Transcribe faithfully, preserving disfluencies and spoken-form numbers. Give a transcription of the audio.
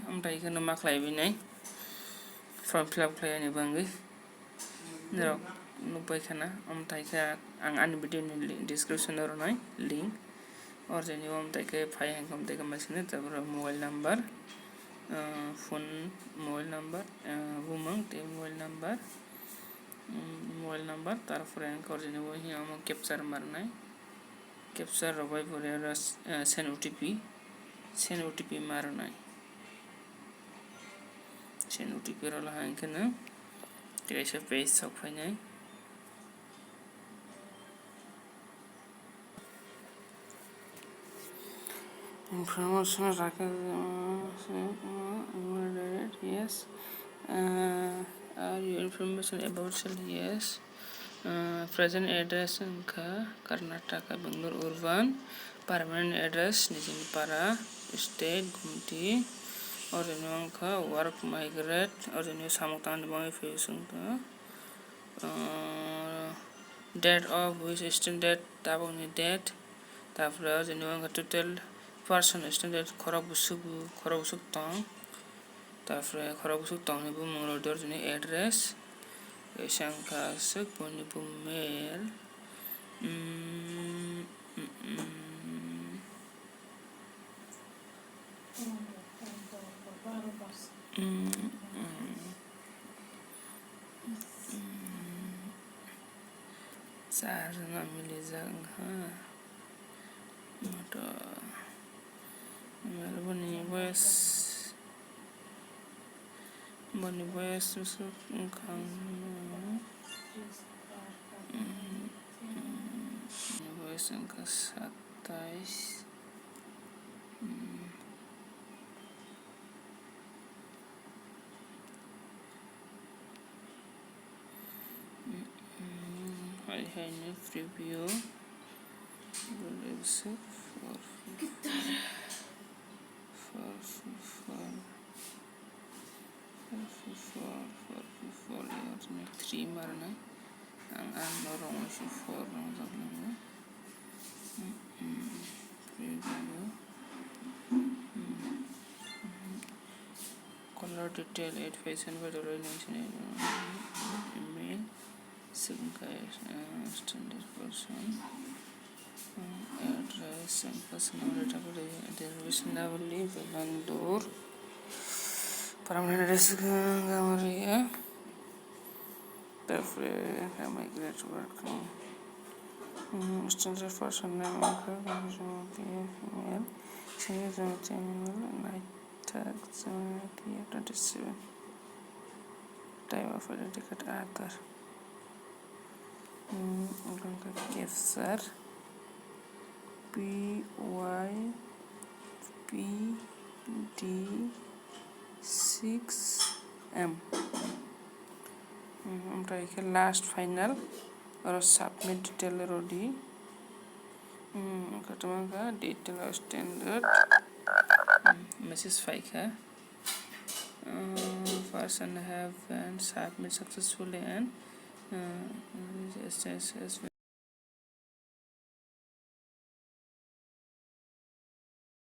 Amthai kheno ma khlaiwi nai form fill up khlaiyani bagwi norok nukbai khana. Amthai khe ang ani video ni li-, description o rwnai link. Or jani o amthai khe phai hang khe amthai khe ma sini, tabuk mobile number, ah, phone mobile number, ah, bumung tei mobile number, mm, mobile number, tarpore ang khe or jani o hiya omo captcha ma rwnai. Captcha rok bai pore oro, eh, send O T P, send O T P ma rwnai. Send O T P rwla hai khe no kaisa page sok phainai. Information rakha, yes. Uh, are your information about sale? Yes. Uh, present address wngkha Karnataka, Bangalore urban. Permanent address nijini para, state, Gumti. Oro ni wngkha work migrant, oro ni samung tangmani bagwi phaiwi chwngkha. Uh, date of which student date, tabukni date. Tapore oro ni wngkha total person student date, khorok bwswk, khorok bwswk tong. Tapore khorok bwswk tongni bumung rw di, oro ni address. Kaisa wngkha aswk boni bo male. Mm, mm, mm. Mm, mm. Mm. Charwna milijak wngkha. Motor. Boni boyes, boni boyes bwswk wngkha, mm, mm, boni boyes wngkha satais. Mm. Mm, mm, hai, hai ni preview. Four, four, four, four, four, four, four, four, four, three ma rwnai. Ang, ang norok waisa four wngjak nango. Mm, mm, preview. Mm, mm. Color detail, add fashion by the right nation, email, sign, uh, standard person, um, address, and personal data, derivation level, Bangalore, permanent resident, Gamariya. Tapore migrant work, hmm, standard person name, female, senior female, night tag, twenty-seven. Type of identity card, Aadhaar. Hmm, captcha. P Y P D six M. Omo khe last final, oro submit detail rw di. Omo khe detail standard. Message phaikha. Uh, person have been submit successfully and, uh, has been